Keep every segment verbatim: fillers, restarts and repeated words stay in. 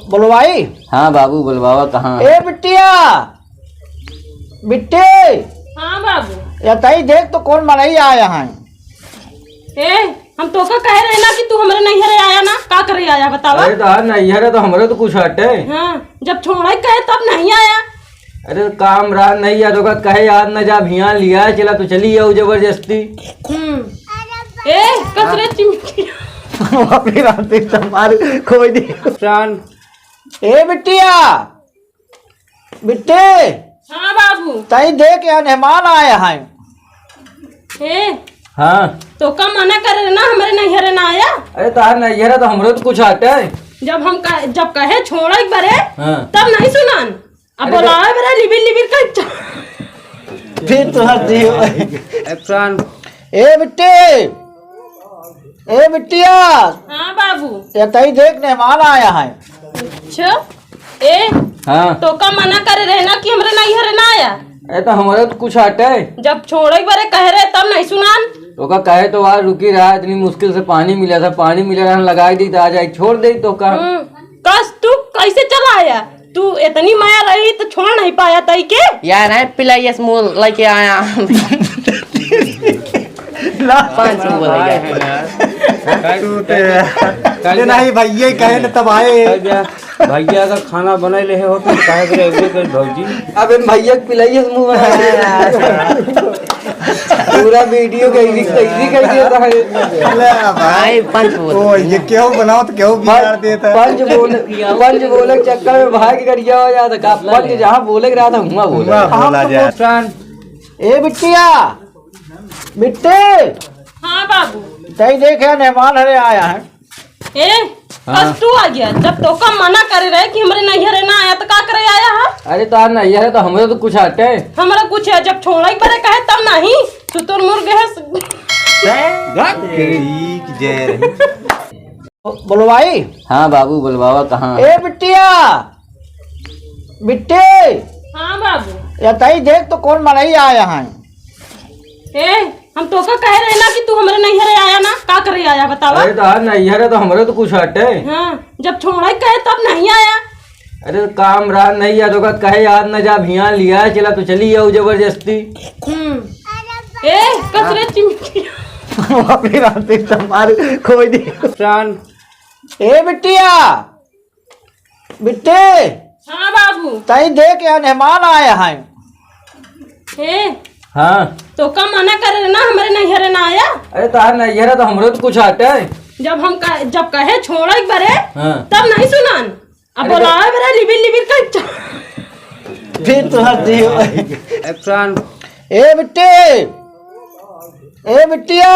बोलवाई? हाँ बाबू, बोलवावा, कहाँ? ए बिटिया, बिट्टी। हाँ बाबू। या तई देख तो कौन मनई आया है। ए, हम तोका कहे रहे ना कि तू हमरे नैहरे आया ना, का करे आया बतावा? अरे तो हाँ, नैहरे तो हमरे तो कुछ हटे। हाँ, जब छोड़े कहे तब नहीं आया। अरे काम रहा नहीं याद होगा, कहे याद न जा, भियान लिया है, चला तो चली आओ जबरदस्ती। हम्म। ए, कसरे चिमटी। बाप रे बाप, देख तो मार खोई दी। जान। ए बिटिया, बिट्टी। हाँ बाबू। तई देख, यहाँ मेहमान आया है। ए। हाँ। तोका मना करे ना, हमरे नैहरे ना आया। अरे तार नैहरे तो हमरे तो कुछ हटे। जब हम कह, जब कहे छोड़े एक बारे, हाँ। तब नहीं सुनान। अब अरे बोलावे बरे लिबिर लिबिर कर। फिर तो हर दियो। एक्शन। ए बिट्टी, ए बिट्टिया। हाँ बाबू। ये तई देख मेहमान आया है। अच्छा, ए, हाँ। तोका मना करे रहे ना कि हमरे नैहरे ना आया। ए, तो हमरे तो कुछ हटे। जब छोड़े बरे कहे रहे तब नहीं सुनान। तोका कहे तो आज रुकी रहा, इतनी मुश्किल से पानी मिला था, पानी मिला रहा, लगाई दी तो आ जाए, छोड़ दे तोका। हम्म, कस तू कैसे चला आया? तू इतनी माया रही तो छोड़ नहीं पाया तई के? यार, है पिलाइए मुंह लेके आया। ला। पाँच सौ बोला यार। तू ते, काहे ये नहीं भैया कहे न तब आए। भैया, भैया अगर खाना बनाए ले हो तो काहे करे एगो कर भौजी? अब इन भैया के पिलाइए मुंह में। पूरा वीडियो के एडिट, एडिट कर दिया था। ले भाई। भाई, पंच बोल। ओ, ये क्यों बनाओ तो क्यों बिगाड़ देता है? पंच बोल, पंच बोले के चक्कर में भाई के गरिया हो जाता का? पंच जहाँ बोले के रहा था, हुआ बोला। हुआ बोला जाए। ए बिट्टिया, बिट्टी। हाँ बाबू। तई देख, यहाँ मेहमान हरे आया है। ए, हाँ। कस तू आ गया? जब तोका मना करे रहे कि हमरे नैहरे ना आया, तो का करे आया है? अरे, तार नैहरे तो हमरे तो कुछ हटे। हमरा कुछ है, जब छोड़े बरे कहे तब नहीं, सुतुर मुर्ग है। तेरी की जय रही। बोलवाई? हाँ बाबू, बोलवावा, कहाँ? ए बिट्टिया, बिट्टी। हाँ बाबू। या तई देख तो कौन मनई आया है। ए, हम तोका कहे रहे ना कि तू हमरे नैहरे आया ना, का करे आया बतावा? अरे तो आज नैहरे तो हमरे तो कुछ हटे। हाँ, जब छोड़े कहे तब नहीं आया। अरे तो काम रहा नहीं याद होगा, कहे याद न जा, भियान लिया है, चला तो चली आओ जबरदस्ती। हम्म। ए, कसरे चिमटी। बाप रे बाप, देख तो मार खोई दी। जान। ए बिट्टिया, बिट्टी। हाँ बाबू। तई देख, यहाँ मेहमान आया है। ए, हाँ। तोका मना करे ना, हमरे नैहरे ना आया। अरे तार नैहरे तो हमरे तो कुछ हटे। जब हम कह, जब कहे छोड़े एक बारे, हाँ। तब नहीं सुनान। अब अरे बोलावे बरे लिबिर लिबिर कर। फिर तो हर दियो। एक्शन। ए बिट्टी, ए बिट्टिया।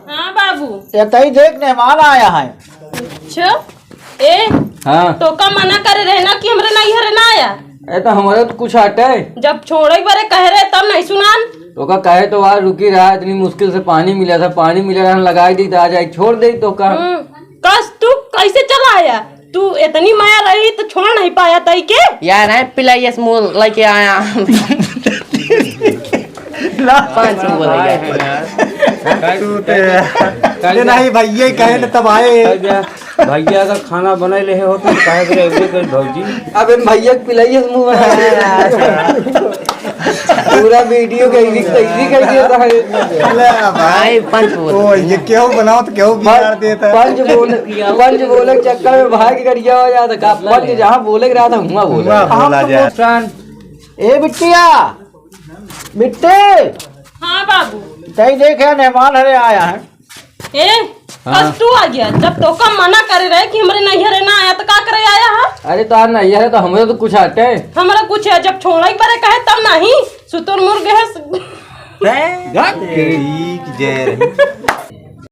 हाँ बाबू। ये तई देख मेहमान आया है। अच्छा, ए, हाँ। तोका मना करे रहे ना कि हमरे नैहरे ना आया। ए, तो हमरे तो कुछ हटे। जब छोड़े बरे कहे रहे तब नहीं सुनान। तोका कहे तो आज रुकी रहा, इतनी मुश्किल से पानी मिला था, पानी मिला रहा, लगाई दी तो आ जाए, छोड़ दे तोका। हम्म, कस तू कैसे चला आया? तू इतनी माया रही तो छोड़ नहीं पाया तई के? यार, है पिलाइए मुंह लेके आया। ला। पाँच सौ बोला यार। तू ते, ये नहीं भैया कहे न तब आए। भैया अगर खाना बनाए ले हो तो काहे करे एगो कर भौजी? अब इन भैया के पिलाइए मुंह में। पूरा वीडियो के एडिट, एडिट कर दिया था। ले भाई। भाई, पंच बोल। ओ, ये क्यों बनाओ तो क्यों बिगाड़ देता है? पंच बोल, पंच बोले के चक्कर में भाई के गरिया हो जाता का? पंच जहाँ बोले के रहा था, हुआ बोला। हुआ बोला जाए। ए बिट्टिया, बिट्टी। हाँ बाबू। तई देख, यहाँ मेहमान हरे आया है। ए, हाँ। कस तू आ गया? जब तोका मना करे रहे कि हमरे नैहरे ना आया, तो का करे आया है? अरे, तार नैहरे तो हमरे तो कुछ हटे। हमरा कुछ है, जब छोड़े बरे कहे तब नहीं, सुतुर मुर्ग है। तेरी की जय रही।